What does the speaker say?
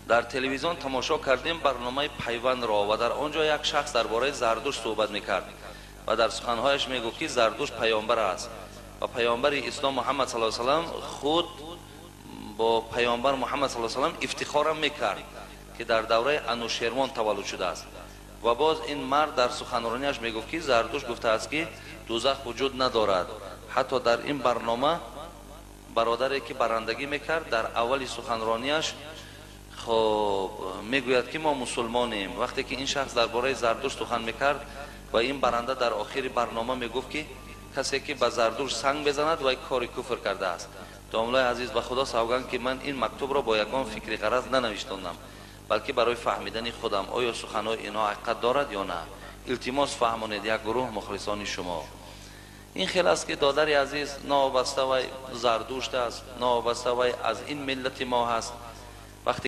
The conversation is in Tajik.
Дар телевизион тамошо кардем барномаи Пайвандро ва дар он ҷо як шахс дар бораи Зардушт суҳбат мекард ва дар суханҳояш мегуфт, ки Зардушт паёмбар аст ва паёмбари ислом Муҳаммад саллаллоҳу алайҳи васаллам худ бо паёмбар Муҳаммад саллаллоҳу алайҳи васаллам ифтихорам мекард, ки дар давраи Анушервон таваллуд шудааст. Ва боз ин мард дар суханронияш мегуфт, ки Зардушт гуфтааст, ки дӯзах вуҷуд надорад. Ҳатто дар ин барнома бародаре, ки барандагӣ мекард, дар аввали суханронияш хоб мегӯяд, ки мо мусулмонем. Вақте ки ин шахс дар бораи Зардушт сухан мекард ва ин баранда дар охири барнома мегуфт, ки касе ки ба Зардушт санг безанад, вай кори куфр кардааст. Домлаи азиз, ба Худо савганд, ки ман ин мактубро бо ягон фикри ғараз нанавиштондам, балки барои фаҳмидани худам, оё суханҳои инҳо ҳақиқат дорад ё на. Илтимос, фаҳмонед, як гурӯҳ мухлисони шумо. Ин хел аст, ки додари азиз, новобаста вай Зардушт аст, новобаста вай аз ин миллати мо ҳаст.